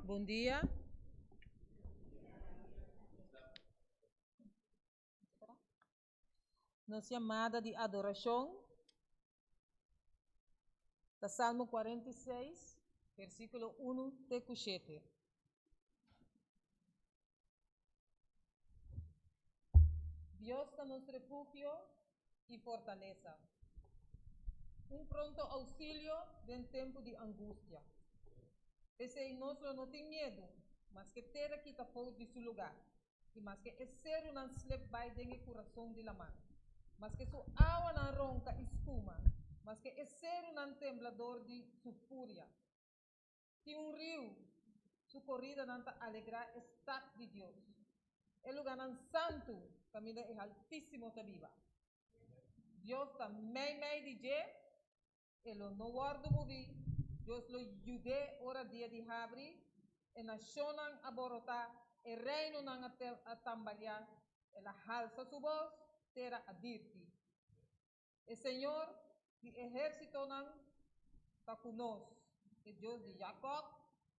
Bon dia. Nos yamada di adorashon ta Salmo 46, versíkulo 1 te ku 7. Dios ta nos refugio i fortalesa, un pronto ousilio den tempu di angustia. P'esei nos lo no tin miedu, maske tera kita for di su lugá, i maske e serunan slep bai den e kurason di laman, maske su awanan ronka i skuma, maske e serunan tembla dor di su furia. Tin un riu, su koridanan ta alegrá e stat di Dios, e lugánan santu kaminda e Haltísimo ta biba. Dios ta meimei di dje, e lo no wòrdu moví, Dios lo yud'é ora dia di habri, e nashonnan a borotá, e reinonan a tambaliá, el a halsa su bos, tera a dirti. E Señor di ehérsitonan ta ku nos, e Dios di Jakòb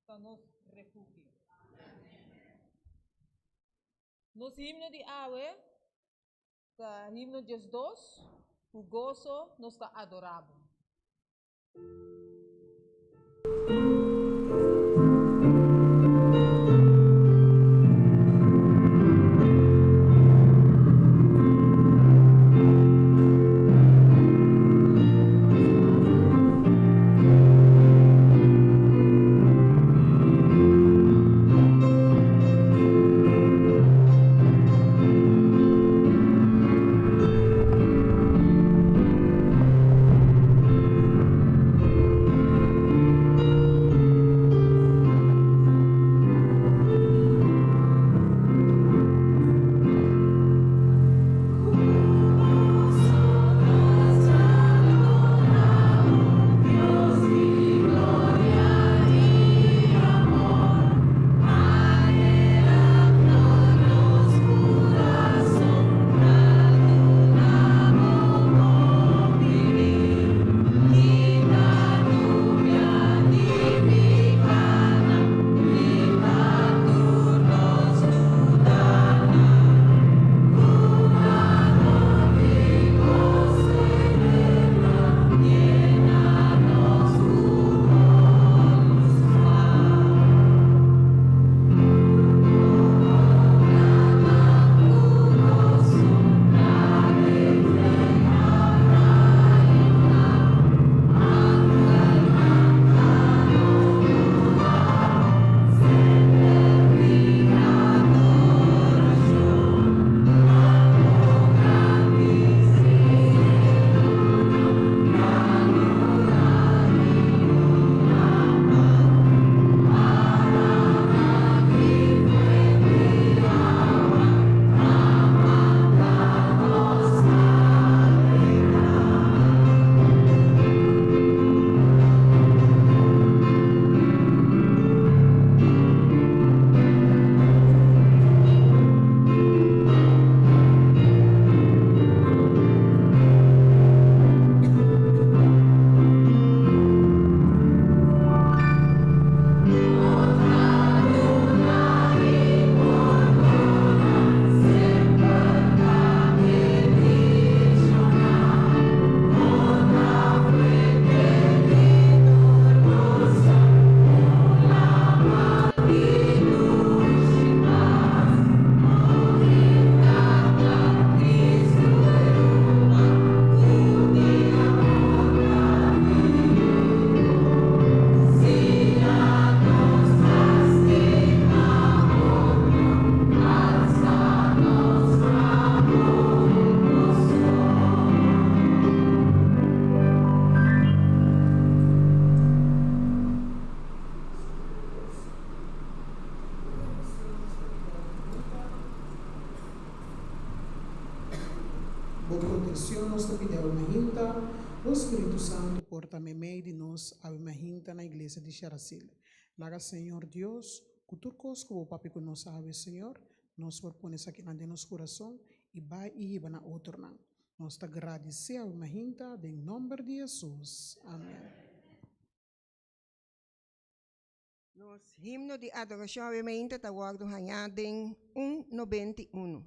ta nos refugio. Nos himno di awe ta himno 12, Ku goso nos ta adorá bo. Bo proteccion nos ta pidi awe mahinta, Bo Spiritu Santo por ta meimei di nos awe mahinta na Iglesia di Sharacil. Laga Señor Dios, cu tur cos cu Bo papia cu nos awe, Señor, nos por pone esakinan den nos curason y bai y hiba na otronan. Nos ta gradici awe mahinta den nomber di Jesus. Amen. Nos himno di adorashon awe mainta ta wòrdu hañá den un 91.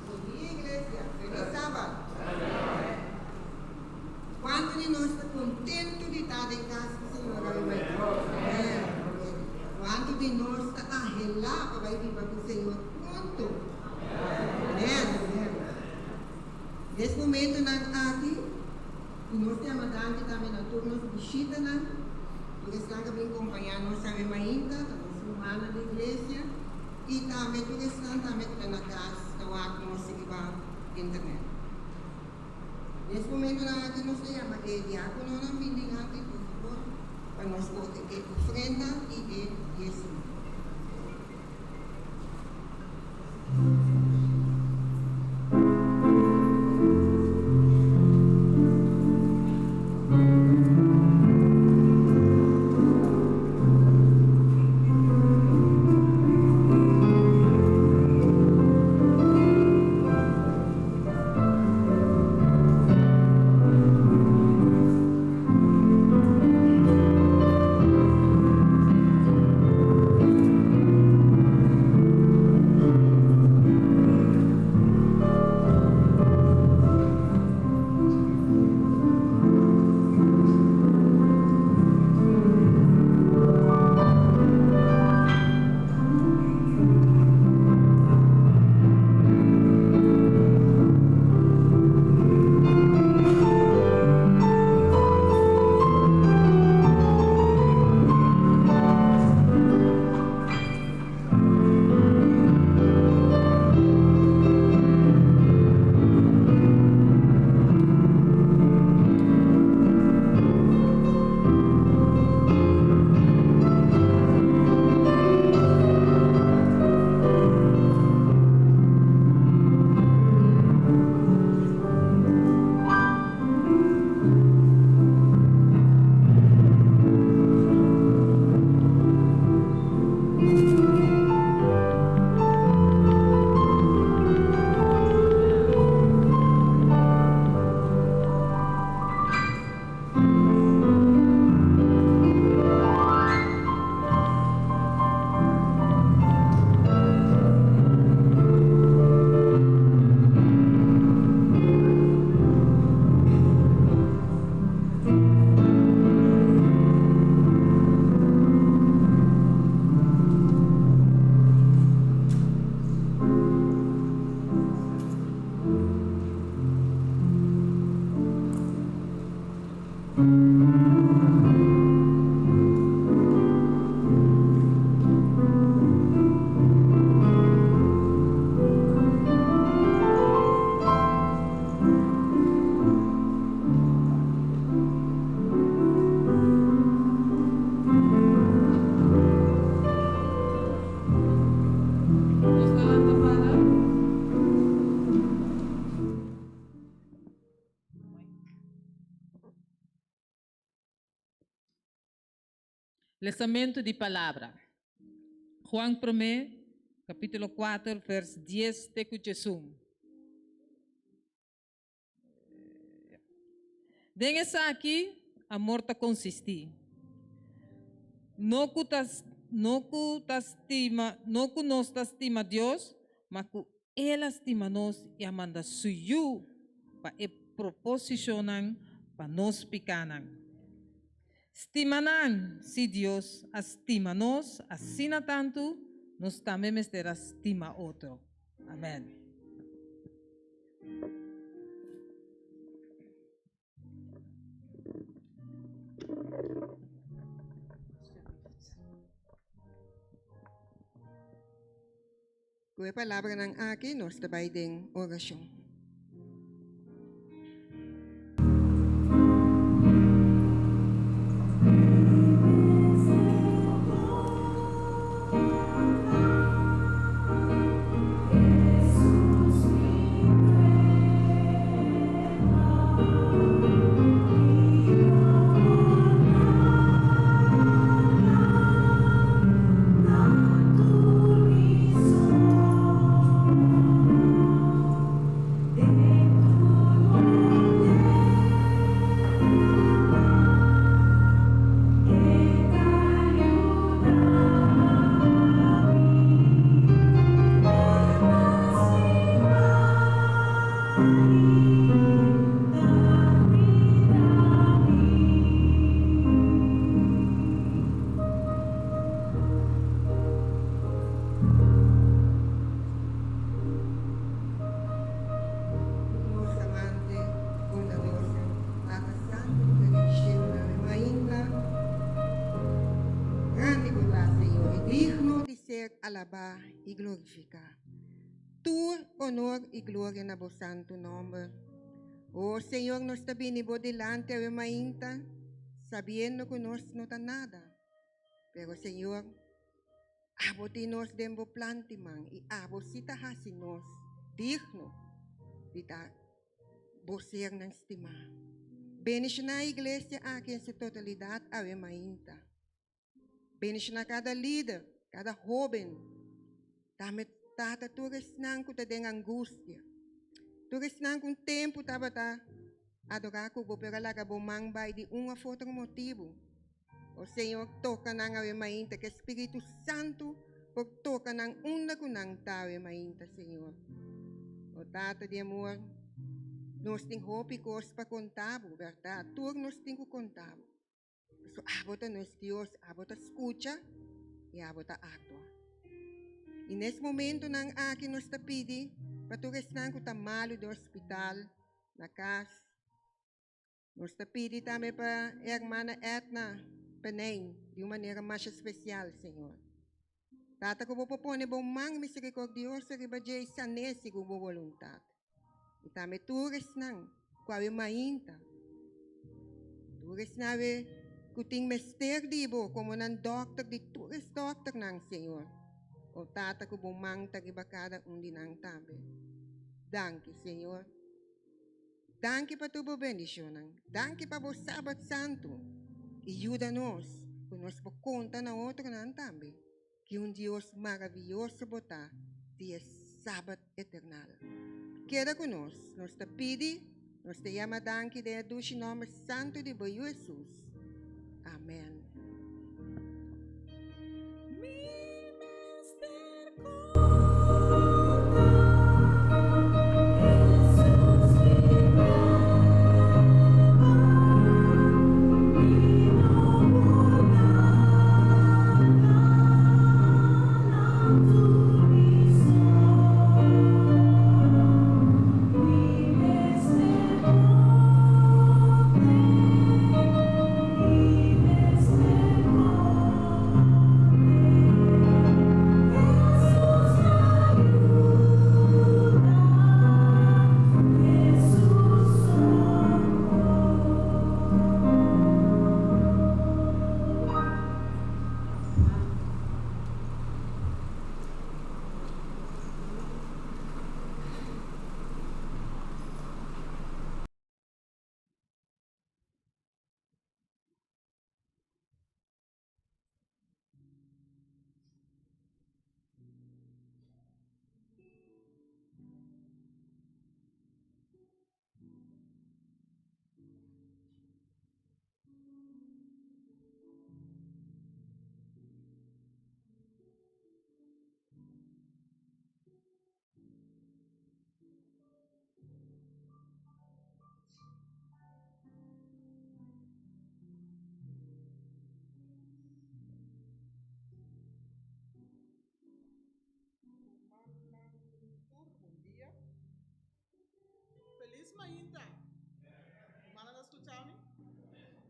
Bon dia iglesia, felis sabat. Kuantu di nos ta kontentu di ta den kas di Señor awe mainta? Amen. Kuantu di nos ta anhelá pa bai biba ku Señor pronto? Amen. Amen. Des momentunan aki, i nos ta yama danki tambe na tur nos bishitanan, tur esnan ku a bin kompañá nos awe mainta, ta nos rumannan di iglesia, I tambe tur esnan tambe ku ta na kas ta wak nos riba internet. Nes momentunan aki nos ta yama e diakononan bin dilanti por fabor pa nos kohe e ofrenda i e diesmo. Nos ta lanta para. Lesamentu di palabra. Juan promé, capítulo 4, vers 10 te ku 11. Den esaki amor ta konsistí, no ku ta no ku ta stima no ku nos ta stima Dios, ma ku El a stima nos i a manda Su Yu pa e proposishonnan pa nos pikánan. Stima nan, si Dios a stima nos asina tantu, nos tambe mester a stima otro. Amèn. Ku e palabranan aki nos ta bai den orashon. Nos amante, bondadoso Tata Santu ku ta den shelunan e mainta, grandi bo ta, Señor, i digno di ser alabá i glorifiká. Tur onor i gloria na bo santu nòmber. O Señor, nos ta bini bo dilanti awe mainta, sabiendo ku nos no ta nada. Pero, Señor, abo tin nos den bo plan di man i abo sí ta hasi nos digno di ta bo sernan stimá. Bendishoná e iglesia aki en su totalidat awe mainta. Bendishoná kada lider, kada hóben. Tambe Tata tur esnan ku ta den angustia, tur esnan ku un tempu tabata adorá ku bo pero a laga bo man bai di un òf otro motibu. O Señor, toka nan awe mainta, ku e Spiritu Santu por toka nan unda ku nan ta awe mainta, Señor. O Tata di amor, nos tin hopi kos pa konta bo, bèrdat? Tur nos tin ku konta bo. Pasobra abo ta nos Dios, abo ta skucha i abo ta aktua. I nes momentunan aki nos ta pidi pa tur esnan ku ta malu den hospital, na kas. Nos ta pidi tambe pa e hermana Edna Penijn di un manera masha spesial, Señor. Tata ku bo por pone bo man miserikordioso riba dje i san'é segun bo boluntat. I tambe tur esnan ku awe mainta, tur esnan awe ku tin mester di bo komo nan dòkter di tur es dòkternan, Señor. O Tata, ku bo man ta riba kada un di nan tambe. Danki, Señor. Danki pa tur bo bendishonnan. Danki pa bo Sabat santu. I yuda nos ku nos por konta na otronan tambe ki un Dios maravioso bo ta di e Sabat eternal. Keda ku nos, nos ta pidi, nos ta yama danki den e dushi nòmber santu di bo Yu Hesus. Amen.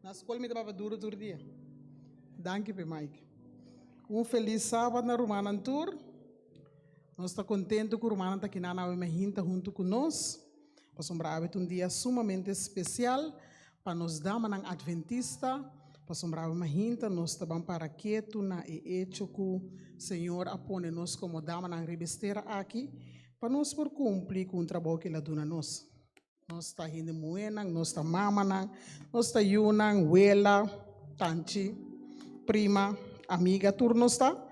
Na skol mi tabata duro tur dia. Danki p'e Mike. Un felis sabat na rumannan tur. Nos ta kontentu ku rumannan ta kinan awe mahinta huntu ku nos, pasobra awe ta un dia sumamente spesial pa nos damanan adventista, pasobra awe mahinta nos ta ban para ketu na e echo ku Señor a pone nos komo damanan riba es tera aki pa nos por kumpli ku un trabou ku El a duna nos. Nos ta hende muhénan, nos ta mamanan, nos ta yunan, wela, tanchi, prima, amiga, tur nos ta.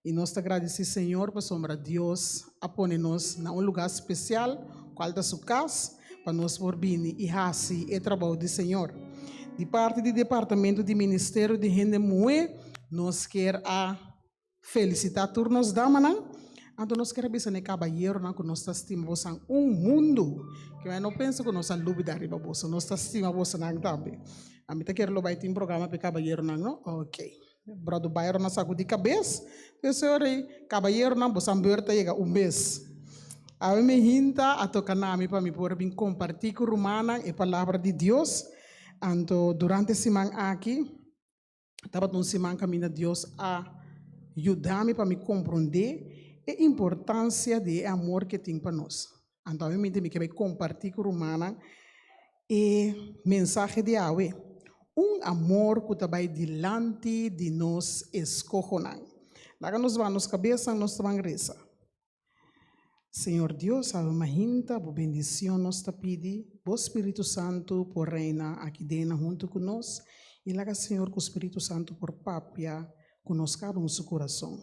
I nos ta gradisí Señor pasobra Dios a pone nos na un lugá spesial, kual ta su kas, pa nos por bini i hasi e trabou di Señor. Di parti di Departamento di Ministerio di Hende Muhé, nos kier a Felicita tur nos damanan. Anto nos kier a bisa na e caballeronan cu nos ta stima bosan un mundo. Ke men no pensa cu nos a lubida riba boso. Nos ta stima bosonan tambe. Ami ta kier lo bay tin programa pa e caballeronan no. Ok. Brother Byron a sacudi cabes. P'esei ora ei caballeronan bosan beurt ta yega un bes. Awe mi hinta a toca na mi pa mi por bin comparti cu rumannan e palabra di Dios. Anto durante e siman aki. Tabata un siman kaminda Dios a yuda mi pa mi komprondé e importansia di e amor ku e tin pa nos. Anto awe mi ke bai kompartí ku rumannan e mensahe di awe, Un amor ku ta bai dilanti di nos eskohonan. Laga nos baha nos kabesa, nos ta ban resa. Señor Dios, awe mahinta bo bendicion nos ta pidi, bo Spiritu Santu por reina aki dena huntu cu nos y laga Señor cu Spiritu Santu por papia cu nos cada un su curason.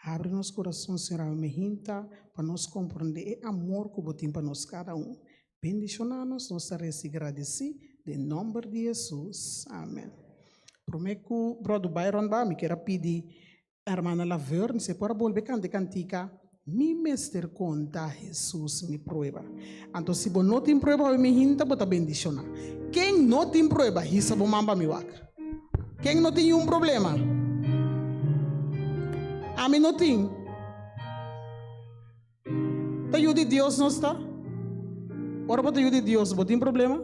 Habri nos curason Señor awe mahinta pa nos comprende e amor cu bo tin pa nos cada un. Bendiciona nos, nos ta reza y gradici den nomber di Jesus. Amen. Prome cu Brother Byron ba, mi kier a pidi Hermana Laverne se por a bolbe canta e cantica Mi mester conta Jesus mi prueba. Anto si bo no tin prueba hoy mi hinta bo ta bendiciona. Ken no tin prueba hisa bo man pa mi wak. Ken no tin yun problema? Ami no tin. Ta yu di Dios nos ta? Ora bo ta yu di Dios, bo tin problema?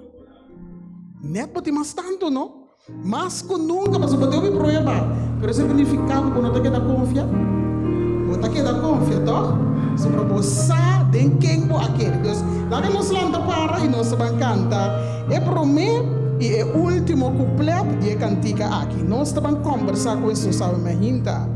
Net bo tin mas tantu, no? Mas ku nunka, pasobra bo tin hopi prueba. Pero esei ta nifiká ku bo no ta keda konfia? Bo ta keda konfia, tòg? Pasobra bo sa den ken bo a kere. Dus, laga nos lanta para i nos ta ban kanta e promé i e último kuplèt di e kantika aki. Nos ta ban kòmbersá ku Hesus awe mainta.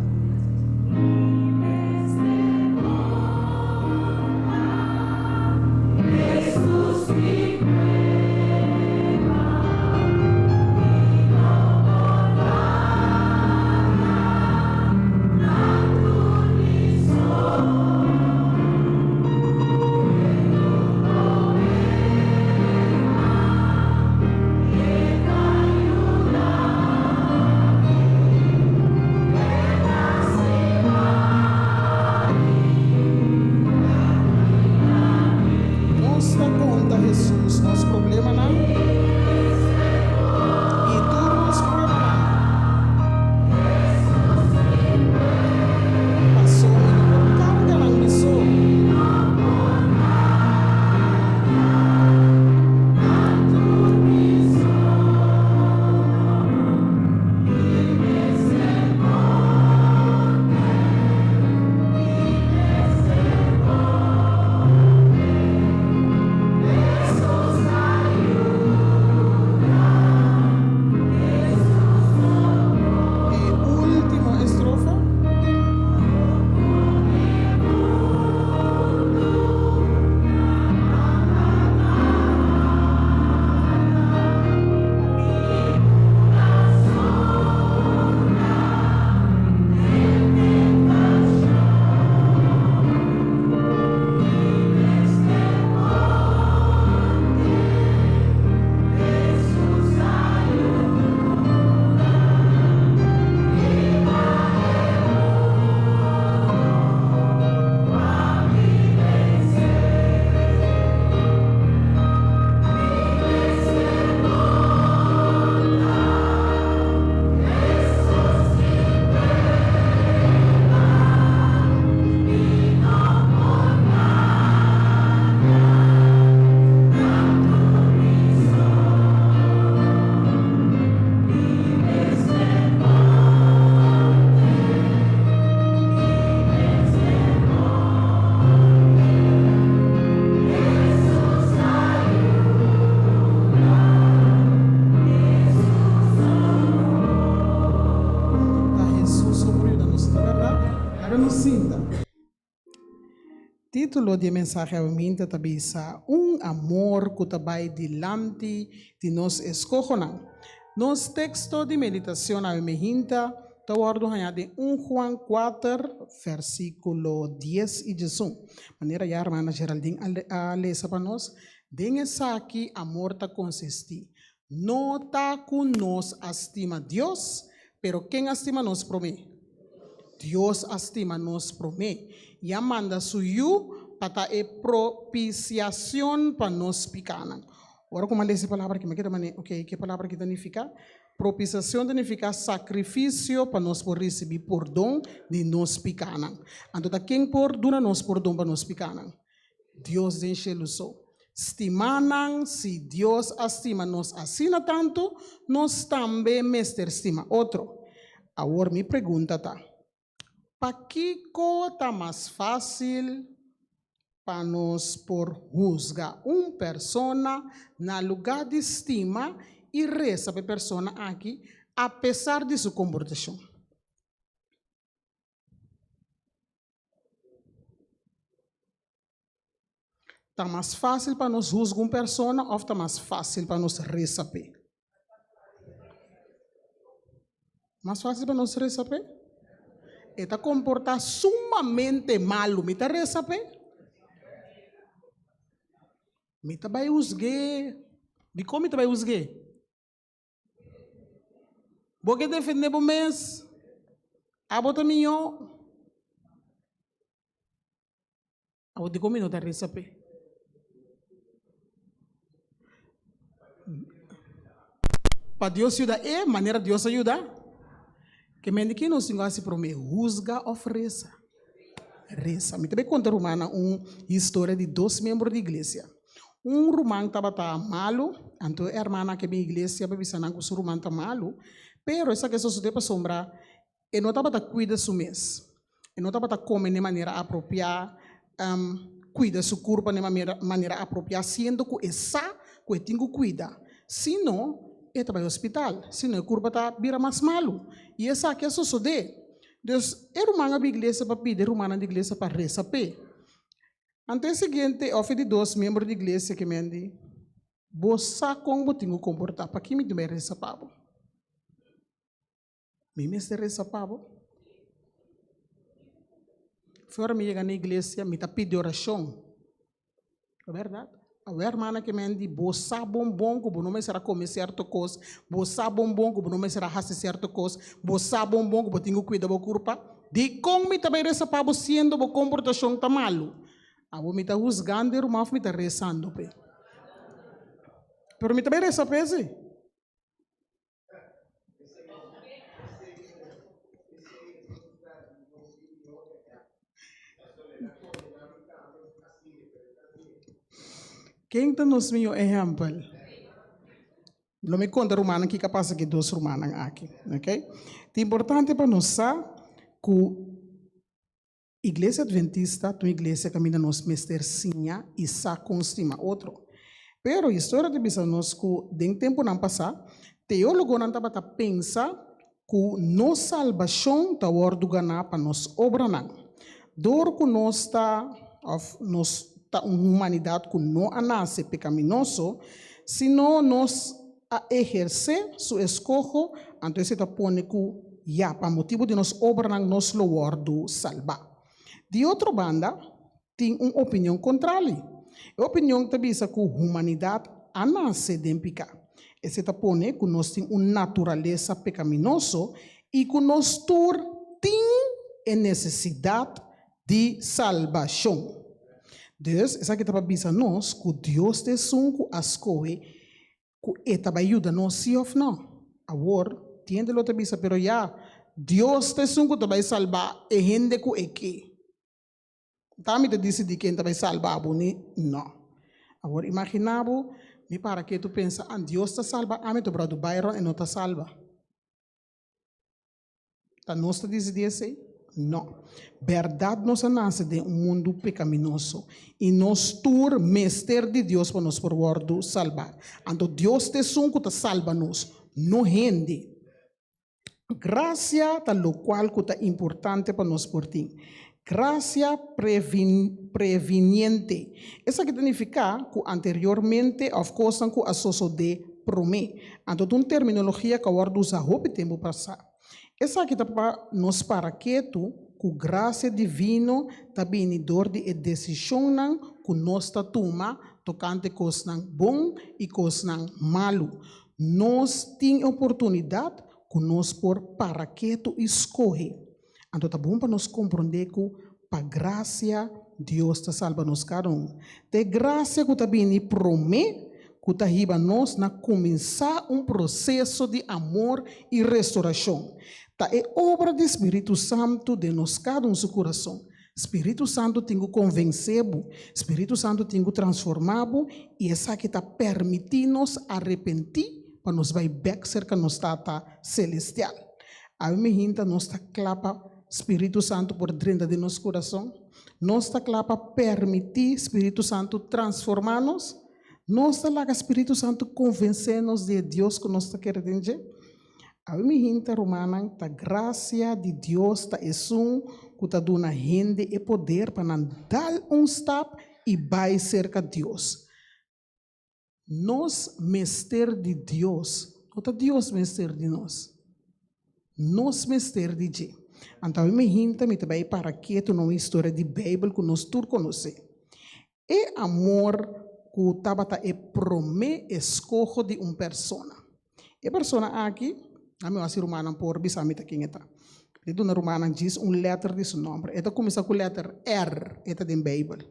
Título di e mensahe awe ta bisa un amor ku ta bai dilanti di nos eskohonan. Nos teksto di meditashon awe mainta ta wòrdu hañá den 1 Juan 4, versíkulo 10 i 11. Manera ya hermana Geraldine a lesa pa nos, den esaki amor ta konsistí. No ta ku nos a stima Dios, pero ken a stima nos promé? Dios a stima nos promé. I a manda su Yu pa ta e propisiashon pa nos pikánan. Ora ku mi a lesa e palabra aki, mi a keda manera, ok, ki e palabra aki ta nifiká? Propisiashon ta nifiká sakrifisio pa nos por risibí pordon di nos pikánan. Anto ta ken por duna nos pordon pa nos pikánan? Dios den shelu so. Stimanan, si Dios a stima nos asina tantu, nos tambe mester stima otro. Awor mi pregunta ta, Pakiko ta mas fásil pa nos por husga un persona na lugá di stima i resa pa e persona aki apesar di su komportashon? Ta mas fásil pa nos husga un persona òf ta mas fásil pa nos resa p'e? Mas fásil pa nos resa p'e? E ta komportá sumamente malu, mi ta resa p'e? Mi ta bai husg'é. Dikon mi ta bai husg'é? Bo ke defendé bo mes? Abo ta mihó? Abo dikon mi no ta resa p'e? Pa Dios yuda e manera Dios a yuda? Ke men di ke nos tin ku hasi promé, husga òf resa? Resa. Mi ta bai konta rumannan un historia di dos miembro di iglesia. Un ruman tabata malu, anto e hermana ke bin iglesia pa bisa nan ku su ruman ta malu, pero esaki a sosodé pasobra e no tabata kuida su mes, e no tabata kome n'e manera apropiá, kuida su kurpa n'e manera apropiá, siendo ku e sa ku e tin ku kuida, sino e ta bai hospital, sino e kurpa ta bira mas malu. I esaki a sosodé. Dus e ruman a bin iglesia pa pidi e rumannan di iglesia pa resa p'e. Anto e siguiente òf e di dos miembro di iglesia ke men di, Bo sa kon bo tin ku komportá, paki mi tin bai resa pa bo? Mi mester resa pa bo? Fi ora mi yega na iglesia mi ta pidi orashon. Ta bèrdat? Awe hermana ke men di, Bo sa bon bon ku bo no mester a kome sierto kos, bo sa bon bon ku bo no mester a hasi sierto kos, bo sa bon bon ku bo tin ku kuida bo kurpa. Dikon mi ta bai resa pa bo siendo bo komportashon ta malu? Abo mi ta husgando e ruman òf mi ta resando p'e? Pero mi ta bai resa p'e si. Ken ta nos mihó ehèmpel? Lo mi konta rumannan kiko a pasa ku e dos rumannan aki, okay? Ta importante pa nos sa ku Iglesia Adventista ta un iglesia kaminda nos mester siña i sa kon stima otro. Pero historia ta bisa nos ku den tempunan pasá, teólogonan tabata pensa ku nos salbashon ta wòrdu ganá pa nos obranan. Dor ku nos ta, òf nos ta un humanidat ku no a nase pekaminoso, sino nos a ehersé su eskoho, anto esei ta pone ku ya pa motibu di nos obranan nos lo wòrdu salbá. Di otro banda, tin un opinion kontrali. E opinion ta bisa ku humanidat a nase den piká. Esei ta pone ku nos tin un naturalesa pekaminoso i ku nos tur tin e nesesidat di salbashon. Dus, esaki ta pa bisa nos ku Dios ta esun ku a skohe ku e ta bai yuda nos sí òf nò. Awor, tin hende lo ta bisa, Pero ya, Dios ta esun ku ta bai salba e hende ku e ke. Ta mi ta disidí ken ta bai salba bo ni nò. Awor, imaginá bo, mi para ketu pensa, An Dios ta salba ami, ta bròder Byron e no ta salba. Ta nos ta disidí esei? No. Bèrdat nos a nase den un mundu pekaminoso i nos tur mester di Dios pa nos por wòrdu salbá. Anto Dios ta esun ku ta salba nos, no hende. Grasia ta lokual ku ta importante pa nos por tin. Grasia previniente. Esaki ta nifiká ku anteriormente òf kosnan ku a sosodé promé. Anto ta un terminologia ku a wòrdu usá hopi tempu pasá. Esaki ta pa nos para ketu ku grasia divino ta bini dor di e desishonnan ku nos ta tuma tokante kosnan bon i kosnan malu. Nos tin e oportunidat ku nos por para ketu i skohe. Anto ta bon pa nos komprondé ku pa grasia Dios ta salba nos kada un. Ta e grasia ku ta bini promé ku ta hiba nos na kuminsá un proseso di amor i restorashon. Ta e obra di Spiritu Santu den nos kada un su kurason. Spiritu Santu tin ku konvensé bo, Spiritu Santu tin ku transformá bo i esaki ta permití nos arepentí pa nos bai bèk serka nos Tata Selestial. Awe mi hinta nos ta kla pa Spiritu Santu por drenta den nos kurason? Nos ta kla pa permití Spiritu Santu transformá nos? Nos ta laga Spiritu Santu konvensé nos di e Dios ku nos ta kere den dje? Awe mi hinta, rumannan, ta grasia di Dios ta esun ku ta duna hende e poder pa nan dal un stap i bai serka Dios. Nos mester di Dios, no ta Dios mester di nos. Nos mester di dje. Anto awe mi hinta mi ta bai para ketu na un historia di Beibel ku nos tur konosé. E amor ku tabata e promé eskoho di un persona. E persona aki, a mi wak si rumannan por bisa mi ta ken e ta. Mi ta duna rumannan djis un lèter di su nòmber. E ta kuminsá ku lèter R, e ta den Beibel.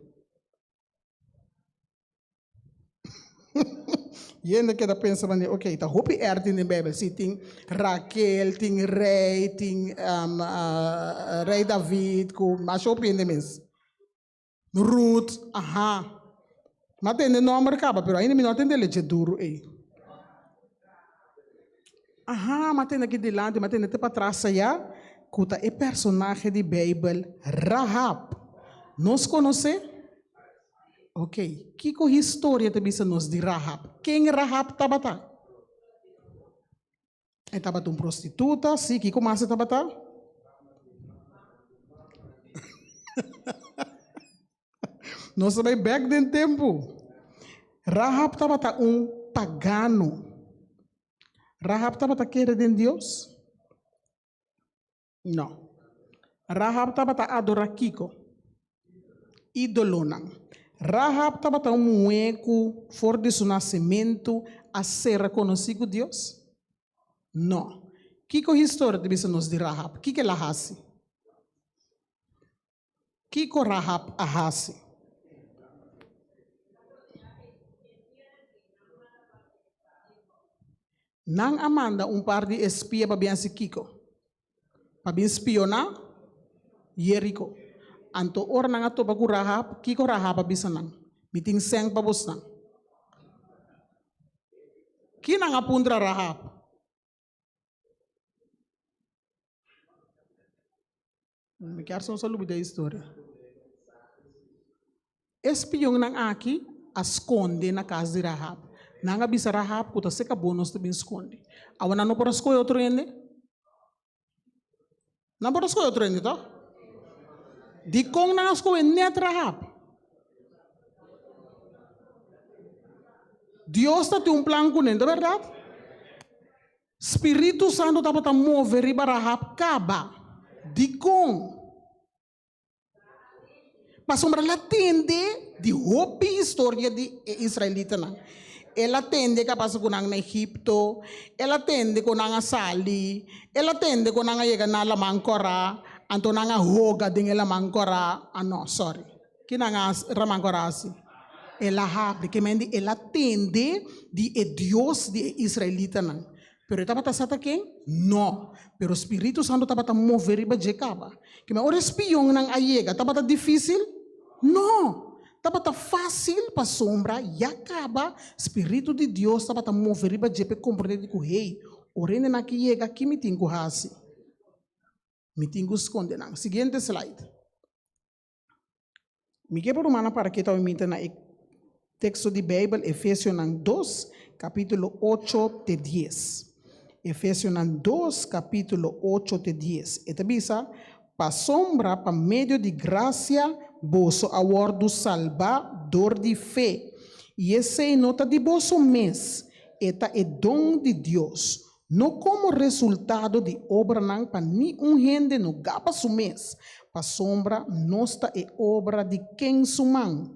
Yende keda pensa mane, ok, ta hopi R tin den Bijbel. Si, tin Raquel, tin Rey, tin um, uh, Rey David, ku mas hopi hende mes. Ruth, aha. Ma tende nomber kaba, pero ainda mi no a tende leche duru ei. Aha, ma tende aki dilanti, ma tende te patras aya, ku ta e personahe di Bijbel, Rahab. Nos konosé? Ok, kiko historia ta bisa nos di Rahab? Ken Rahab tabata? E tabata un prostituta, sí, kiko mas e tabata? Nos ta bai bek den tempu. Rahab tabata un pagano. Rahab tabata kere den Dios? No. Rahab tabata adorá kiko? Ídolonan. Rahab tabata un muhé ku for di su nasementu a sera konosí ku Dios? No. Kiko historia ta bisa nos di Rahab? Kiko el a hasi? Kiko Rahab a hasi? Nan a manda un par di espia pa bin hasi kiko? Pa bin spioná Jeriko. Anto ora nan a topa ku Rahab, kiko Rahab a bisa nan? Mi tin sèn pa bosnan. Ki nan a puntra Rahab? Mi kier son sa lubida e historia. E spionnan aki a skonde na kas di Rahab. Nan a bisa Rahab ku ta seka bo nos ta bin skonde. Awa nan no por a skohe otro hende? Nan por a skohe otro hende toh? Dikon nan a skohe nèt Rahab? Dios ta tin un plan kuné, ta bèrdat? Spiritu Santu tabata move riba Rahab kaba. Dikon? Pasobra el a tende di hopi historia di e israelitanan. El a tende ke a pasa ku nan na Egipto, el a tende ku nan a sali, el a tende ku nan a yega na Laman Kòrá, anto nan a hoga den e Laman Kòrá. Ah no, sòri. Ki nan a Laman Kòrá hasi? El a habri, ke men di el a tende di e Dios di e israelitanan. Pero e tabata sa ta ken? No. Pero spiritu santu tabata move riba dje kaba. Ke men ora e spionnan a yega, tabata difísil? No. Tabata fásil pasobra ya kaba spiritu di Dios tabata move riba dje pa e komprendé di ku, hey, ora hende aki yega, ki mi tin ku hasi? Mi tin ku skonde nan. Siguiente slide. Mi ke pa rumannan para ke ta oimita na e teksto di Beibel Efesionan dos, kapítulo ocho te dies. Efesionan dos, kapítulo ocho te dies. E ta bisa, Pasobra pa medio di grasia boso a wòrdu salbá dor di fe, i esei no ta di boso mes, e ta e don di Dios, no komo resultado di obranan pa niun hende no gaba su mes, pasobra nos ta e obra di ken su man?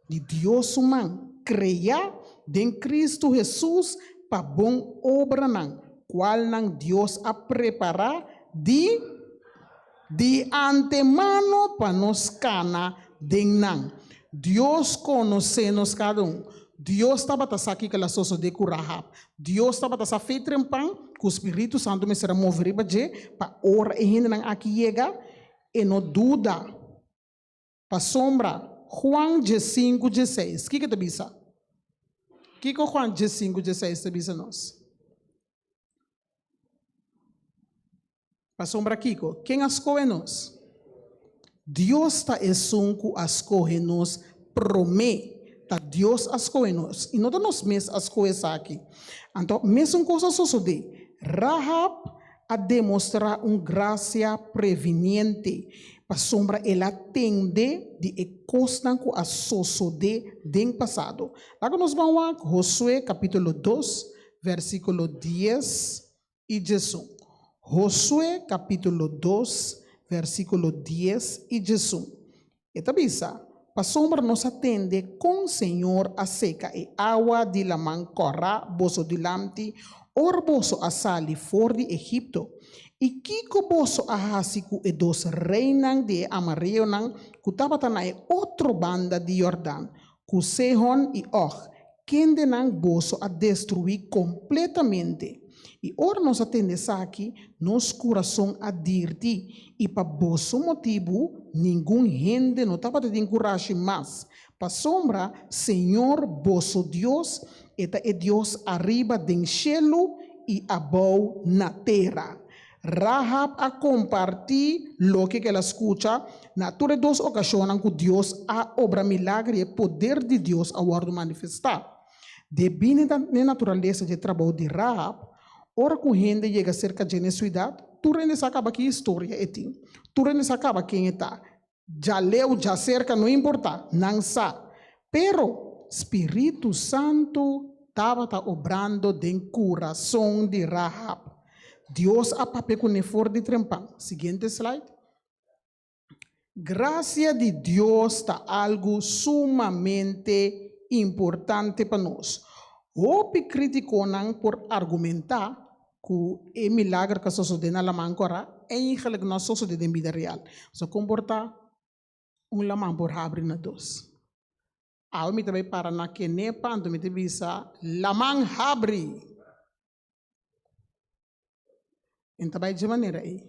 Di Dios su man, kreá den Kristu Hesus pa bon obranan, kualnan Dios a prepará di di antemano pa nos kana den nan. Dios konosé nos kada un. Dios tabata sa kiko el a sosodé ku Rahab. Dios tabata sa fe trempan ku spiritu santu mester a move riba dje pa ora e hendenan aki yega, e no duda. Pasobra Juan diesinku dieseis, kiko ta bisa? Kiko Juan diesinku dieseis ta bisa nos? Pasobra kiko? Ken a skohe nos? Dios ta esun ku a skohe nos promé. Ta Dios a skohe nos, i no ta nos mes a skohe esaki. Anto, mesun kos a sosodé. Rahab a demostrá un grasia previniente, pasobra el a tende di e kosnan ku a sosodé den pasado. Laga nos ban wak Josué kapítulo dos, versíkulo dies i diesun. Josué kapítulo dos, versíkulo dies i diesun. E ta bisa, Pasobra nos a tende kon Señor a seka e awa di laman kòrá boso dilanti ora boso a sali for di Egipto, i kiko boso a hasi ku e dos reinan di e amareonan ku tabata na e otro banda di Yordan, ku Sehon i Og, kendenan boso a destruí kompletamente. I ora nos a tende esaki, nos kurason a dirti, i pa boso motibu ningun hende no tabata tin kurashi mas, pasobra señor boso Dios, e ta e Dios ariba den shelu i abou na tera. Rahab a kompartí loke ku el a skucha na tur e dos okashonnan ku Dios a obra milager i e poder di Dios a wòrdu manifestá. Debí n'e naturalesa dje trabou di Rahab, ora ku hende yega serka dje n'e siudat, tur hende sa kaba ki historia e tin, tur hende sa kaba ken e ta. Djaleu, djaserka, no importá, nan sa. Pero, spiritu santu tabata obrando den kurason di Rahab. Dios a papia kuné for di trempan. Siguiente slide. Grasia di Dios ta algu sumamente importante pa nos. Hopi krítikonan por argumentá ku e milager ku a sosodé na Laman Kòrá eigenlijk no a sosodé den bida real. Pasobra kon por ta un laman por habri na dos? Awe mi ta bai para na Kenepa anto mi ta bisa, Laman habri! En ta bai dje manera ei.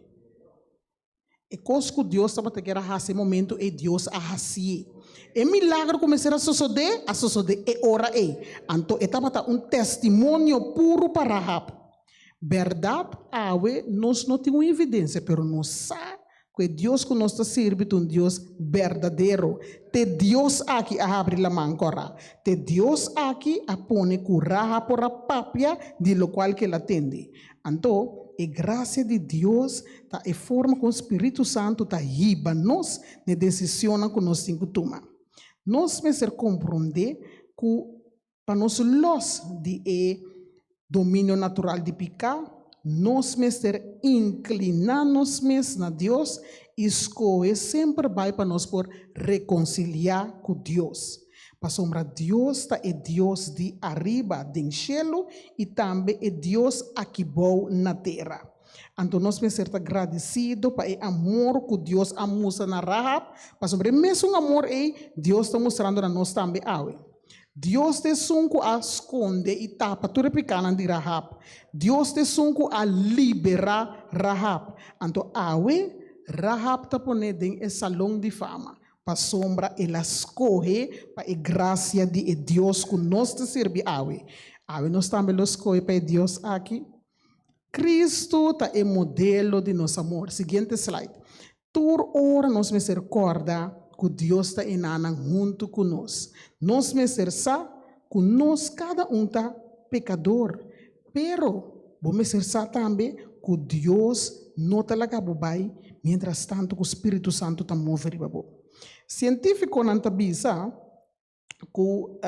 E kos ku Dios tabata kier a hasi e momentu ei, Dios a hasié. E milagro ku mester a sosodé, a sosodé e ora ei. Anto e tabata un testimonio puru pa Rahab. Bèrdat, awe nos no tin un evidensia, pero nos sa ku e Dios ku nos ta sirbi ta un Dios berdadero. T'e Dios aki a habri laman kòrá. T'e Dios aki a pone ku Rahab por a papia di lokual ku el a tende. Anto, e grasia di Dios ta e forma kon spiritu santu ta hiba nos na e desisionnan ku nos tin ku tuma. Nos mester komprondé ku pa nos lòs di e dominio natural di piká, nos mester inkliná nos mes na Dios i skohe semper bai pa nos por rekonsiliá ku Dios. Pasobra Dios ta e Dios di ariba den shelu i tambe e Dios akibou na tera. Anto nos mester ta gradisido pa e amor ku Dios a mustra na Rahab, pasobra e mesun amor ei Dios ta mustrando na nos tambe awe. Dios ta esun ku a skonde i tapa tur e pikánan di Rahab. Dios ta esun ku a liberá Rahab. Anto awe Rahab ta pon'é den e salon di fama, pasobra el a skohe pa e grasia di e Dios ku nos ta sirbi awe. Awe nos tambe lo skohe pa e Dios aki? Kristu ta e modelo di nos amor. Siguiente slide. Tur ora nos mester kòrda ku Dios ta enanan huntu ku nos. Nos mester sa ku nos kada un ta pekador, pero bo mester sa tambe ku Dios. no ta laga bo bai mientras tanto ku Spiritu Santu ta move riba bo. Sientífikonan ta bisa ku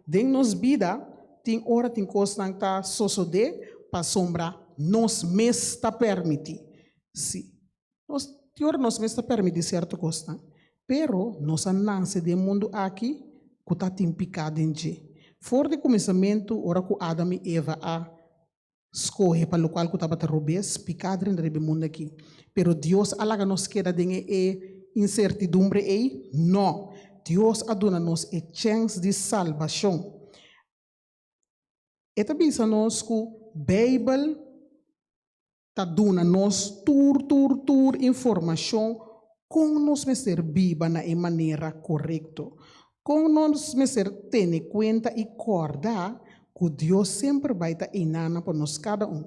den nos bida tin ora tin kosnan ta sosodé pasobra nos mes ta permití. Sí, nos tin ora nos mes ta permití sierto kosnan, pero nos a nase den e mundu aki ku ta tin piká den dje. For di kuminsamentu ora ku Adam i Eva a skohe pa lokual ku tabata robes, piká drenta riba e mundu aki. Pero Dios a laga nos keda den e insertidumbre ei? No! Dios a duna nos e chèns di salbashon. E ta bisa nos ku Beibel ta duna nos tur tur tur informashon kon nos mester biba na e manera korekto, kon nos mester tene kuenta i kòrda ku Dios semper bai ta einana pa nos kada un.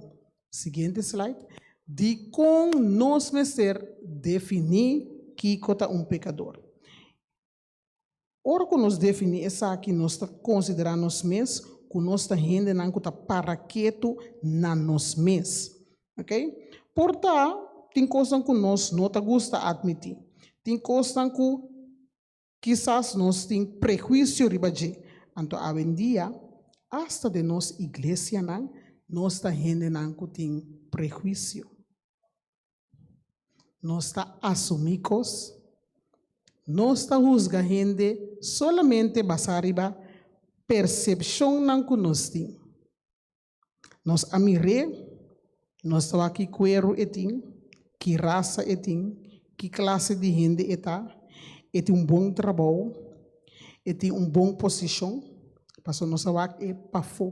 Siguiente slide. Dikon nos mester definí kiko ta un pekador? Ora ku nos definí esaki nos ta konsiderá nos mes ku nos ta hendenan ku ta para ketu na nos mes. Ok? Por ta tin kosnan ku nos no ta gusta atmití. Tin kosnan ku kisas nos tin prehuisio riba dje. Anto awendia asta den nos iglesianan nos ta hendenan ku tin prehuisio. Nos ta asumí kos. Nos ta husga hende solamente basá riba persepshonnan ku nos tin. Nos a mir'é, nos ta wak ki kueru e tin, ki rasa e tin, ki klase di hende e ta, e tin un bon trabou, e tin un bon posishon, pasobra nos a wak e pafó.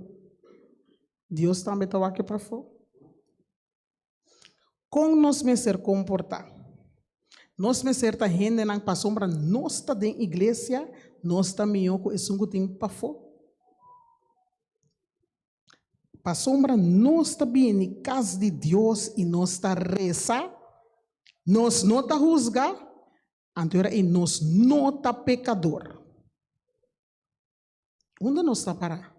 Dios tambe ta wak e pafó. Kon nos mester komportá? Nos mester ta hendenan pasobra nos ta den iglesia, nos ta mihó ku esun ku tin pafó? Pasobra nos ta bini kas di Dios i nos ta resa, nos no ta husga, anto ora ei nos no ta pekador. Unda nos ta pará?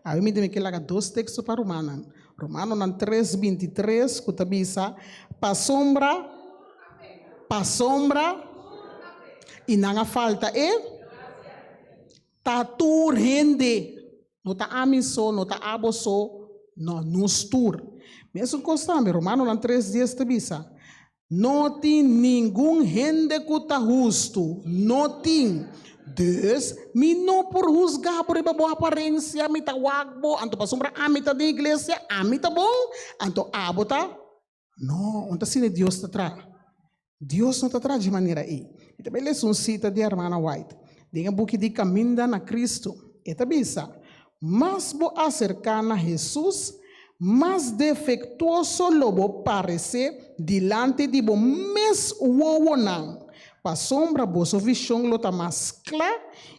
Awe mi tin ke laga dos teksto pa rumannan. Romanonan tres 23 ku ta bisa, Pasobra, pasobra, i nan a falta e ta tur hende. No ta ami so, no ta abo so, no, nos tur. Mesun kos tambe, Romanonan tres dies ta bisa, No tin ningun hende ku ta hustu, no tin. Dus, mi no por husga bo riba bo aparensia, mi ta wak bo, anto pasobra ami ta den iglesia, ami ta bon, anto abo ta? No, un ta asina Dios ta traha. Dios no ta traha dje manera ei. Mi ta bai lesa un sita di Hermana White den e buki di Kaminda na Kristu. E ta bisa, Mas bo aserká na Hesus, mas defektuoso lo bo paresé dilanti di bo mes wowonan, pasobra boso vishon lo ta mas kla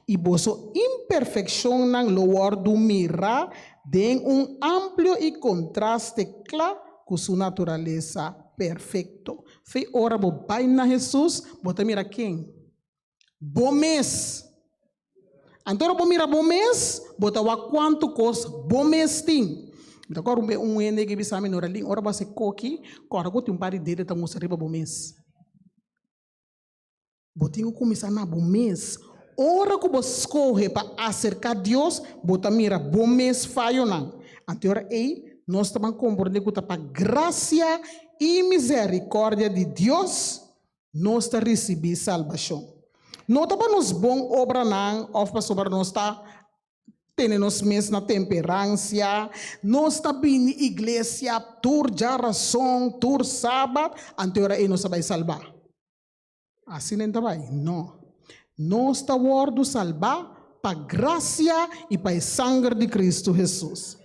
i boso imperfekshonnan lo wòrdu mirá den un amplio i kontraste kla ku su naturalesa perfekto. Fe ora bo bai na Hesus, bo ta mira ken? Bo mes. Anto ora bo mira bo mes, bo ta wak kuantu kos bo mes tin. Mi ta kòrda un be un hende ke bisa mi, Noralin, ora bo hasi koki, kòrda ku tin un par di dede ta mustra riba bo mes. Bo tin ku kuminsá na bo mes. Ora ku bo skohe pa aserká Dios, bo ta mira bo mes fayonan. Anto e ora ei, nos ta ban komprondé ku ta pa grasia i misèrikòrdia di Dios nos ta risibí salbashon. No ta pa nos bon obranan òf pasobra nos ta tene nos mes na temperansia, nos ta bini iglesia tur djarason, tur sabat, anto e ora ei nos ta bai salbá. Asina e ta bai? No. Nos ta wòrdu salbá pa grasia i pa e sanger di Kristu Hesus.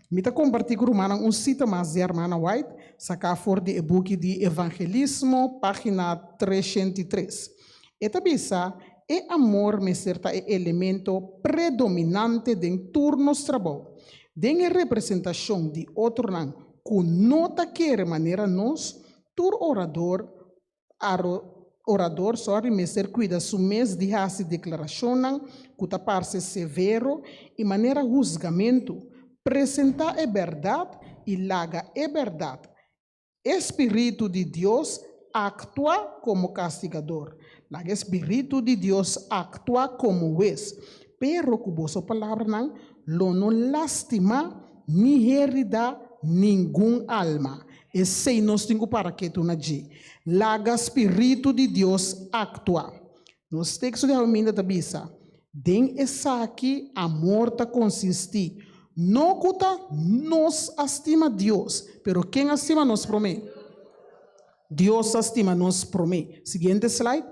Mi ta kompartí ku rumannan un sita mas di Hermana White, saká for di e buki di Evangelismo, página 303. E ta bisa, E amor mester ta e elemento predominante den tur nos trabou. Den e representashon di otronan ku no ta kere manera nos, tur orador Orador, sorry, mester cuida su mes di haci declaracionnan cu ta parce severo y manera huzgamentu. Presenta e berdad. i laga e bèrdat, e spiritu di Dios, aktua komo kastigador. Laga e spiritu di Dios aktua komo hues. Pero ku boso palabranan lo no lastimá ni heridá ningun alma. Esei nos tin ku para ketu na dje. Laga spiritu di Dios aktua. Nos teksto di awe ta bisa, Den esaki amor ta konsistí, no ku ta nos a stima Dios, pero ken a stima nos promé? Dios a stima nos promé. Siguiente slide.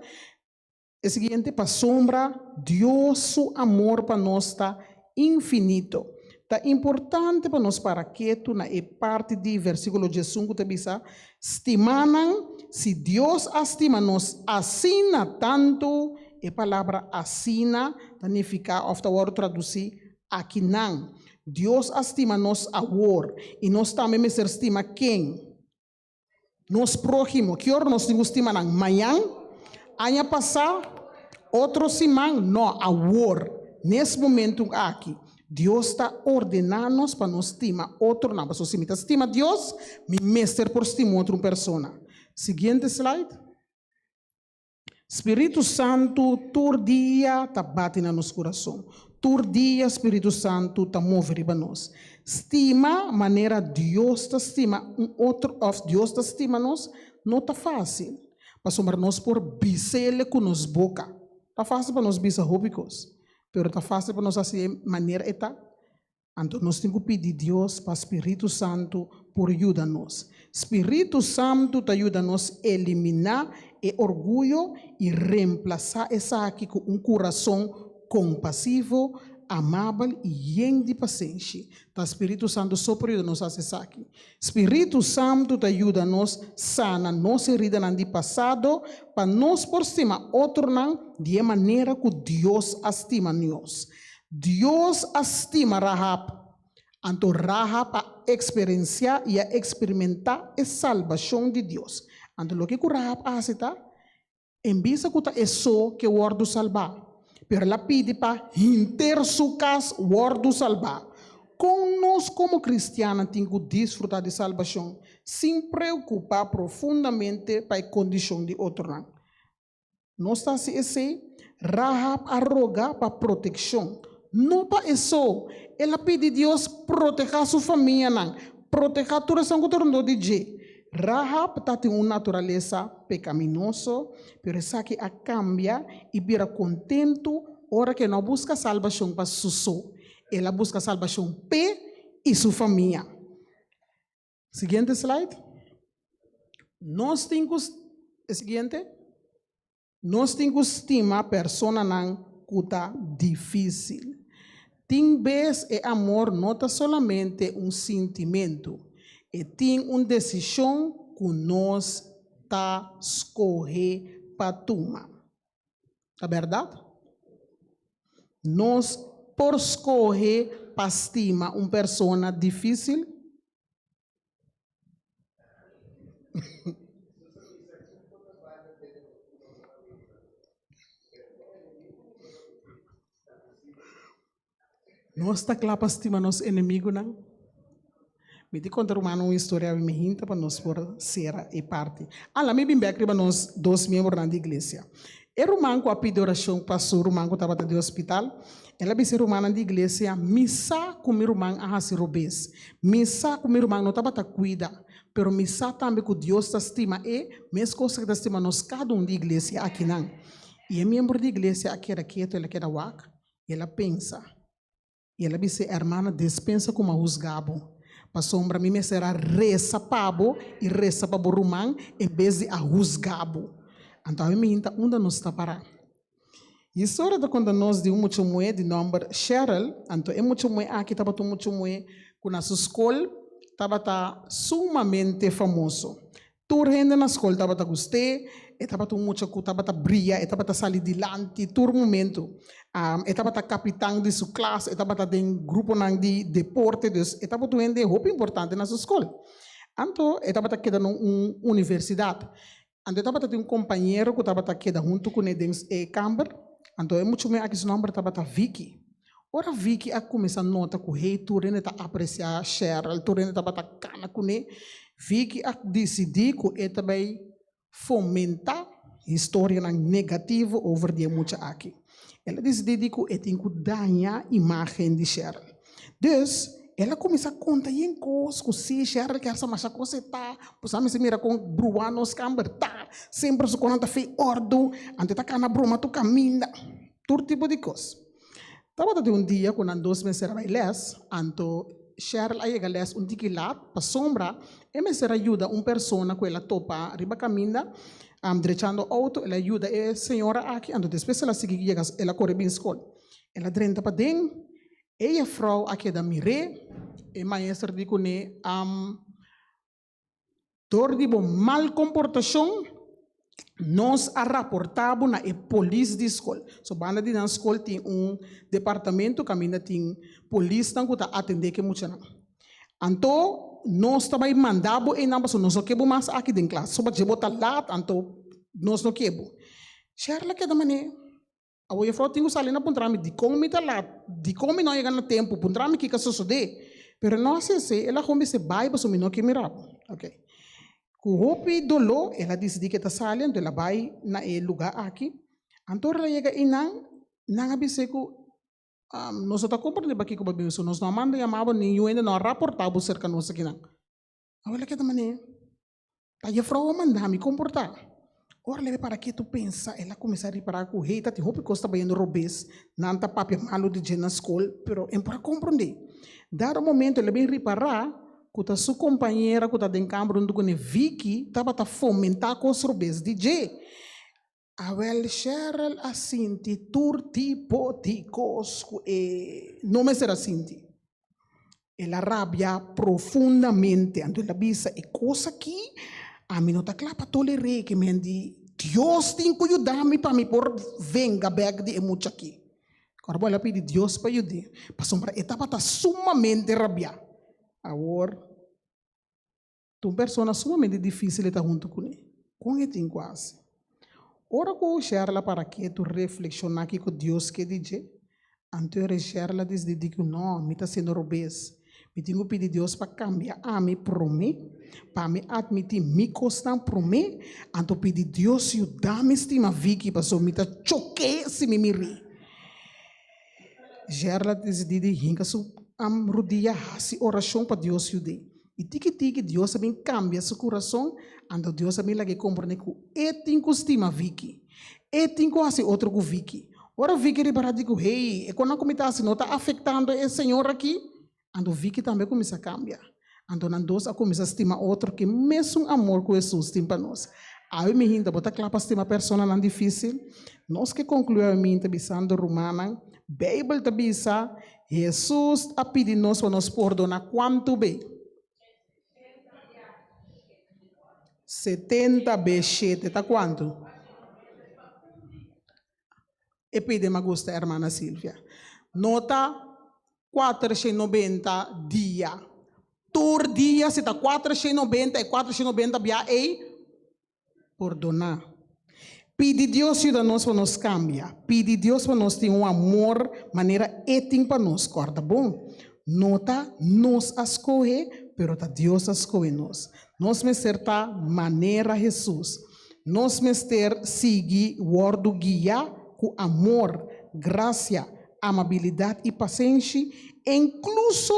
E siguiente, pasobra Dios su amor pa nos ta infinito. Ta importante pa nos para ketu na e parti di versíkulo 15 ku ta bisa, Stimánan, si Dios a stima nos asina tantu, e palabra asina ta nifiká òf ta wòrdu tradusí akinan. Dios a stima nos awor, i nos tambe mester stima ken? Nos próhimo. Ki ora nos tin ku stima nan? Mañan? Aña pasá? Otro siman? No, awor, nes momentu aki. Dios ta ordená nos pa nos stima otronan. Pasobra si mi ta stima Dios, mi mester por stima otro un persona. Siguiente slide. Spiritu Santu tur dia ta bati na nos kurason. Tur dia Spiritu Santu ta move riba nos. Stima manera Dios ta stima un otro òf Dios ta stima nos no ta fásil. Pasobra nos por bis'El ku nos boka. Ta fásil pa nos bisa hopi kos. Pero ta fásil pa nos hasi e manera e ta. Anto nos tin ku pidi Dios pa spiritu santu por yuda nos. Spiritu santu ta yuda nos eliminá e orguyo i remplasá esaki ku un kurason kompasivo, amabel i yen di pasenshi. Ta spiritu santu so por yuda nos hasi esaki. Spiritu Santu ta yuda nos sana nos heridanan di pasado pa nos por stima otronan di e manera ku Dios a stima nos. Dios a stima Rahab, anto Rahab a eksperensiá i a eksperimentá e salbashon di Dios. Anto loke ku Rahab a hasi ta, En bista ku ta e so ke wòrdu salbá, pero el a pidi pa hinter su kas wòrdu salbá. Kon nos komo kristiannan tin ku disfrutá di salbashon sin preokupá profundamente pa e kondishon di otronan? Nos ta hasi esei? Rahab a roga pa protekshon, no pa e so. El a pidi Dios protehá su famianan, protehá tur esnan ku ta rondó di dje. Rahab ta tin un naturalesa pekaminoso, pero esaki a kambia i bira kontentu ora ku e no a buska salbashon pa su so, el a buska salbashon p'e i su famia. Siguiente slide. Nos tin ku e siguiente. Nos tin ku stima personanan ku ta difísil. Tin bes e amor no ta solamente un sintimentu, e tin un desishon ku nos ta skohe pa tuma. Ta bèrdat? Nos por skohe pa stima un persona difísil? Nos ta kla pa stima nos enemigunan? Mi di konta rumannan un historia awe mi hinta pa nos por sera e parti. Ala mi bin bek riba nos dos miembronan di iglesia. E ruman ku a pidi orashon pa su ruman ku tabata di hospital, el a bisa e rumannan di iglesia, Mi sa ku mi ruman a hasi robes. Mi sa ku mi ruman no tabata kuida, pero mi sa tambe ku Dios ta stima e meskos ku e ta stima nos kada un di iglesia akinan. I e miembro di iglesia a keda ketu, el a keda wak, i el a pensa. I el a bis'é, Hermana, despensa ku mi a husgá bo, pasobra mi mester a resa pa bo i resa pa bo ruman en bes di a husgá bo. Anto awe mi hinta unda nos ta pará. Historia ta konta nos di un mucha muhé di nòmber Cheryl. Anto e mucha muhé aki tabata un mucha muhé ku na su skol tabata sumamente famoso. Tur hende na skol tabata gust'é, e tabata un mucha ku tabata bria, e tabata sali dilanti tur momentu. E tabata kapitan di su klas, e tabata den gruponan di deporte, dus e tabata un hende hopi importante na su skol. Anto e tabata keda na un universidat. Anto e tabata tin un kompañero ku tabata keda huntu kuné den e kamber, anto e mucha muhé aki su nòmber tabata Vicky. Ora Vicky a kuminsá nota ku hey tur hende ta apresiá Sheryl, tur hende tabata kana kuné, Vicky a disidí ku e ta bai fomentá historianan negativo over di e mucha aki. El a disidí di ku e tin ku daña imágen di Sheryl. Dus, el a kuminsá konta yen kos ku si Sheryl kier sa masha kos e ta, pues a mester mira kon bruá nos kamber ta, semper su konan ta fei òrdu, anto e ta kana broma tur kaminda, tur tipo di kos. Tabata tin un dia ku nan dos mester a bai lès, anto Sheryl a yega lès un tiki lat pasobra e mester a yuda un persona ku el a topa riba kaminda drechando outo. El a yuda e señora aki, anto despues el a sigui yega el a kore bin skol. El a drenta paden, e jefrou a keda mir'é, e maestro di kuné, Dor di bo mal komportashon, nos a raportá bo na e polis di skol. So banda di nan skol tin un departamento kaminda tin polisnan ku ta atendé ku e muchanan. Anto nos ta bai manda bo einan pasobra nos no ke bo mas aki den klas. Soba dje bo ta lat anto nos no ke bo. Sherla keda manera. Awor jefrouw tin ku sali na puntra mi dikon mi ta lat, dikon mi no a yega na tempu, puntra mi kiko a sosodé. Pero no hasi esei, el a kon bisa bai pasobra mi no ke mira bo. Ok. Ku hopi doló el a disidí ku e ta sali, anto el a bai na e lugá aki. Anto ora el a yega einan, nan a bis'é ku nos no ta komprendé pakiko bo a bin, nos no a manda yama bo, ningun hende no a raportá bo serka nos akinan. Awor el a keda manera. Ta jefrou a manda mi komportá. Ora lebe para ketu pensa, el a kuminsá ripará ku hey ta tin hopi kos ta bayendo robes, nan ta papia malu di dje na skol, pero e por a komprondé. Dado momento el a bin ripará ku ta su kompañera ku ta den kamber huntu kuné, Vicky, tabata fomentá kos robes di dje. Awel Sheryl a sinti tur tipo di kos ku e no mester a sinti. El a rabia profundamente, anto el a bisa, E kos aki ami no ta kla pa toler'é, ke men di Dios tin ku yuda mi pa mi por venga bèk di e mucha aki. Kòrda bo el a pidi Dios pa yud'é, pasobra e tabata sumamente rabiá. Awor. Ta un persona sumamente difícil e ta huntu kuné. Kon e tin ku hasi? Ora ku Sherla para ketu reflekshoná kiko Dios ke di dje, anto e Sherla disidí ku no, mi ta hasiendo robes. Mi tin ku pidi Dios pa kambia ami promé, pa mi atmití mi kosnan promé, anto pidi Dios yuda mi stima Vicky pasobra mi ta chok'é si mi mir'é. Sherla disidí di hinka su rudia hasi orashon pa Dios yud'é. I tiki tiki Dios a bin kambia su kurason, anto Dios a bin lag'é komprendé ku e tin ku stima Vicky. E tin ku hasi otro ku Vicky. Ora Vicky ripará di ku, hey, e konan ku mi ta hasi no ta afektando e señor aki, anto Vicky tambe a kuminsá kambia. Anto nan dos a kuminsá stima otro ku e mesun amor ku Hesus tin pa nos. Awe mi hinta, bo ta kla pa stima personanan difísil? Nos ke konkluí awe mi hinta bisando, Rumannan, Beibel ta bisa, Hesus a pidi nos pa nos pordona kuantu be? 70 be shete ta kuantu? E pidi mi a gusta hermana Silvia. No ta 490 dia. Tur dia si ta 490 e 490 bia ei Pordoná. Pidi Dios yuda nos pa nos kambia. Pidi Dios pa nos tin un amor manera E tin pa nos. Kòrda bon, no ta nos a skohe, pero ta Dios a skohe nos. Nos mester ta manera Hesus. Nos mester sigui wòrdu guiá ku amor, grasia, amabilidat i pasenshi, inkluso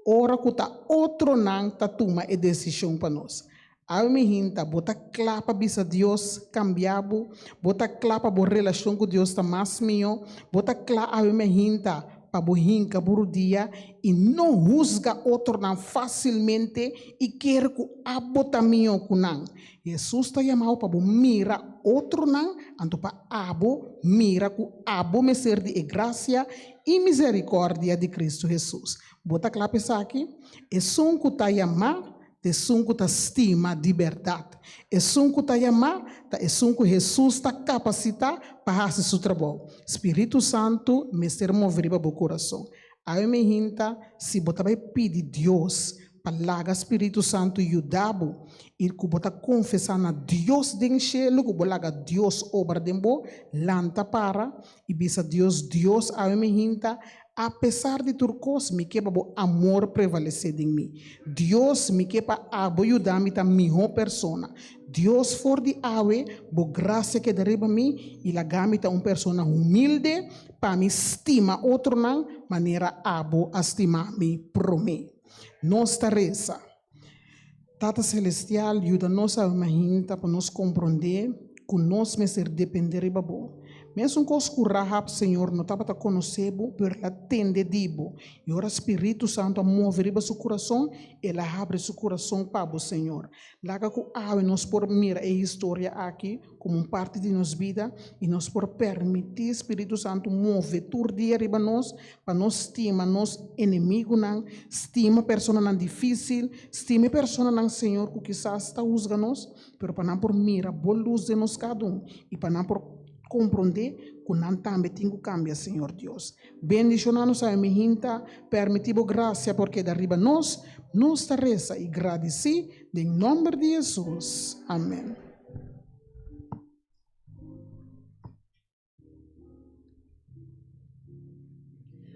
ora ku ta otronan ta tuma e desishon pa nos. Awe mi hinta, bo ta kla pa bisa Dios kambia bo? Bo ta kla pa bo relashon ku Dios ta mas mihó? Bo ta kla awe mi hinta pa bo hinka bo rudia i no husga otronan fásilmente i kere ku abo ta mihó ku nan? Hesus ta yama bo pa bo mira otronan, anto pa abo mira ku abo mester di e grasia i miserikòrdia di Kristu Hesus. Bo ta kla pa esaki? Esun ku ta yamá Ta esun ku ta stima di bèrdat. Esun ku ta yamá ta esun ku Hesus ta kapasitá pa hasi su trabou. Spiritu Santu mester move riba bo kurason. Awe mi hinta, si bo ta bai pidi Dios pa laga Spiritu Santu yuda bo i ku bo ta konfesá na Dios den shelu ku bo laga Dios obra den bo, lanta para i bisa Dios, Dios awe mi hinta, Apesar di tur kos, mi ke pa bo amor prevalesé den mi. Dios, mi ke pa abo yuda mi ta mihó persona. Dios, for di awe, bo grasia keda riba mi i laga mi ta un persona humilde pa mi stima otronan manera abo a stima mi promé. Nos ta resa. Tata Selestial, yuda nos awe mainta pa nos komprondé ku nos mester dependé riba bo. Mesun kos ku Rahab, Señor, no tabata konosé bo, pero el a tende di bo. I ora Spiritu Santu a move riba su kurason, el a habri su kurason pa bo, Señor. Laga ku awe nos por mira e historia aki komo un parti di nos bida i nos por permití Spiritu Santu move tur dia riba nos pa nos stima nos enemigunan, stima personanan difísil, stima e personanan, Señor, ku kisas ta husga nos, pero pa nan por mira Bo lus den nos kada un i pa nan por komprondé ku nan tambe tin ku kambia, Señor Dios. Bendishoná nos awe mi hinta, permití Bo grasia por keda riba nos, nos ta resa i gradisí den nòmber di Hesus. Amèn.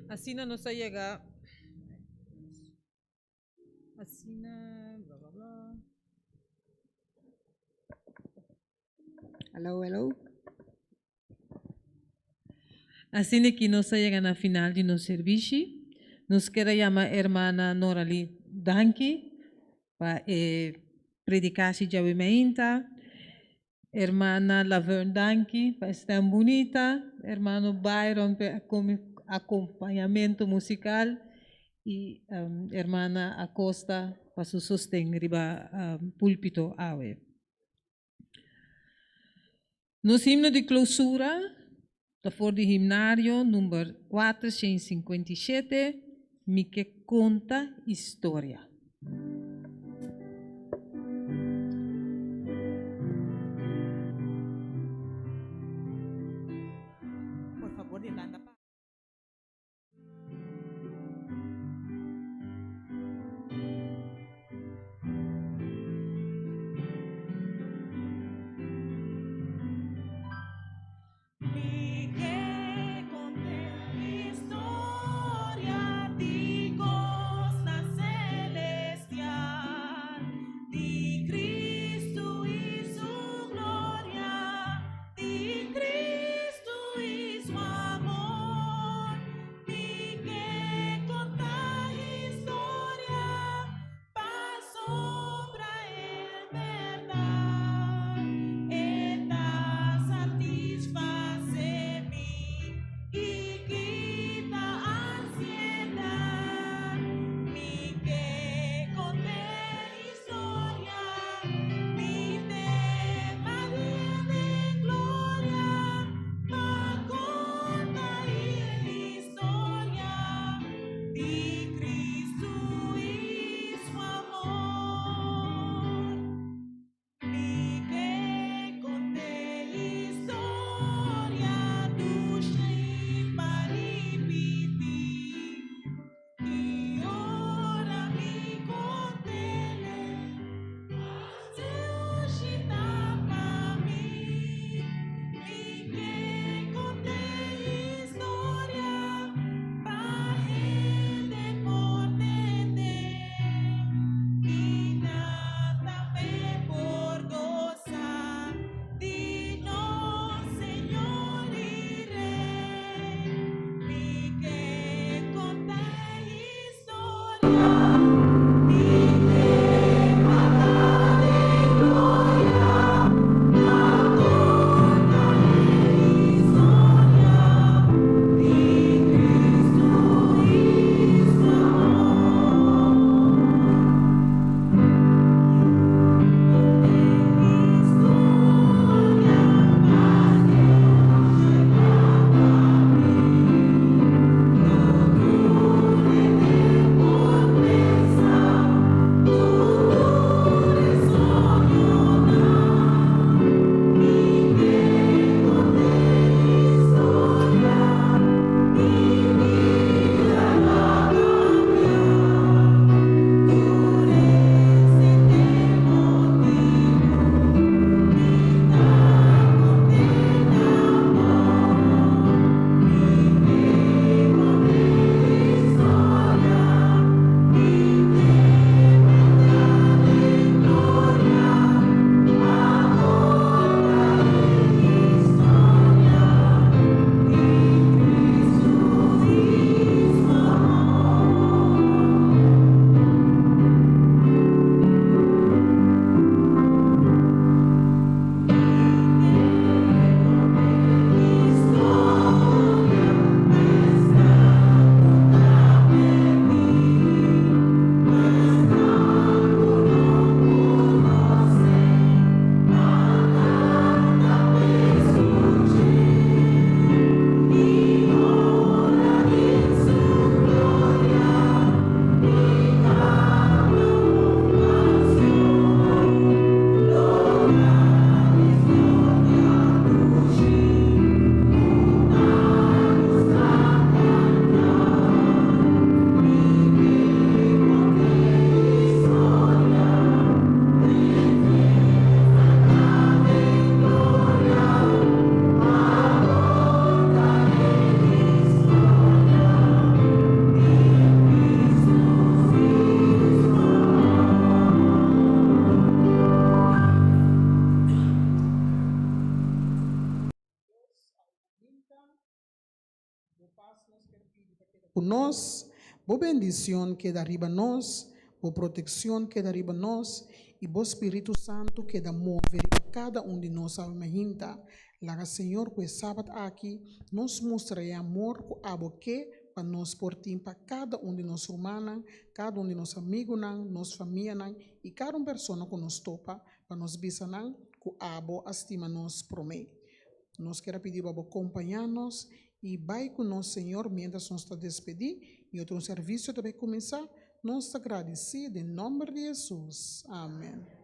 Asina nos a yega asina bla bla bla. Hello, hello. Asina ki nos a yega na final di nos servishi. Nos kier a yama hermana Noraly danki pa e predikashi djawe mainta. Hermana Laverne danki pa e stem bunita, hermano Byron pa e acompañamento musical y hermana Acosta pa su sosten riba pulpito awe. Nos himno di clausura ta for di himnario number 457, Mi ke konta historia. Por fabor di landa pa. Mi ke konta historia di kosnan celestial. Ku nos, bo bendishon keda riba nos, bo protekshon keda riba nos i bo Spiritu Santu keda move riba kada un di nos awe mainta. Laga, Señor, ku e sabat aki nos mustra e amor ku abo ke pa nos por tin pa kada un di nos rumannan, kada un di nos amigunan, nos famianan i kada un persona ku nos topa, pa nos bisa nan ku abo a stima nos promé. Nos ke pidi pa kompañá nos i bai ku nos, Señor, mientras nos ta despedí i otro servisio tambe kuminsá. Nos ta gradisí den nòmber di Hesus. Amèn.